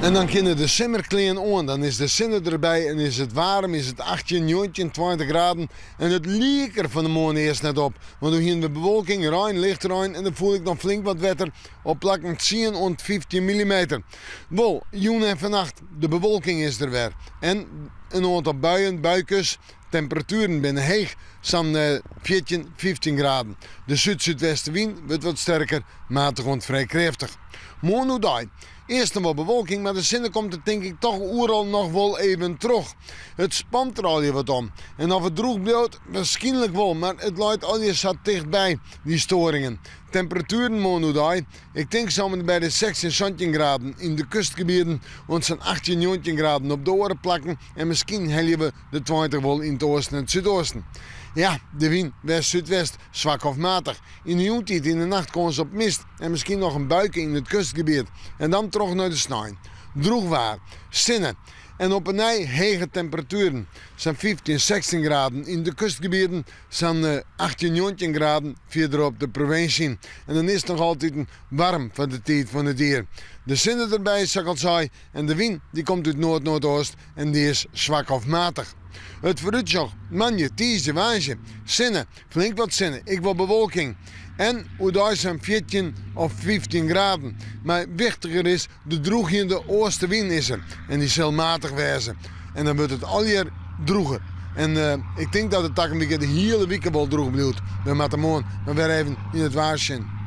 En dan kinne de simmerklean oan, dan is de sinne derby en is it waarm, is it 18, 19, 20 graden. En it like der fan 'e moarn earst net op, want doe hiene we bewolking, rein, lichte rein en der foel ek noch flink wat wetter op plakken 10 oant 15 millimeter. Wol, jûn en fannacht, de bewolking is der wer. En in oantal buien, buikes, temperatueren binne heech, sa'n 14, 15 graden. De súd-súdwestewyn wurdt wat sterker, matich oant frij krêftich. Moarn oerdei, earst noch wol bewolking, mar de sinne komt der tink ik toch oeral noch wol even troch. It spant der allegear wat om. En oft it drûch bliuwt? Wierskynlik wol, mar it leit allegear sa tichtby, dy storingen. Temperatueren moarn oerdei, ik tink sa om en by de 16, 17 graden yn de kustgebieten oant sa'n 18, 19 graden op de oare plakken en miskien helje we de 20 wol yn it oasten en it súdoasten. Ja, de wyn west-súdwest, swak of matich. Yn de jûntiid yn de nacht kâns op mist en miskien noch in buike yn it kustgebiet. En dan troch nei de snein. Drûch waar, sinne en op 'e nij hege temperatueren. Sa'n 15, 16 graden yn de kustgebieten, sa'n 18, 19 graden fierder op de provinsje. En dan is it noch altiten waarm foar de tiid fan it jier. De sinne derby, sa't ik al sei, en de wyn dy komt út noard-noardoost en dy is swak of matich. It foarútsjoch, moandei, tiisdei, woansdei, sinne, flink wat sinne, ek wol bewolking en oerdei sa'n 14 of 15 graden. Mar wichtiger is, de drûgjende oastewyn is der en dy sil matich wêze. En dan wurdt it allegear drûger. En ik tink dat it takom wike de hiele wike wol drûch bliuwt. We moatte moarn mar wer even yn it waar sjen.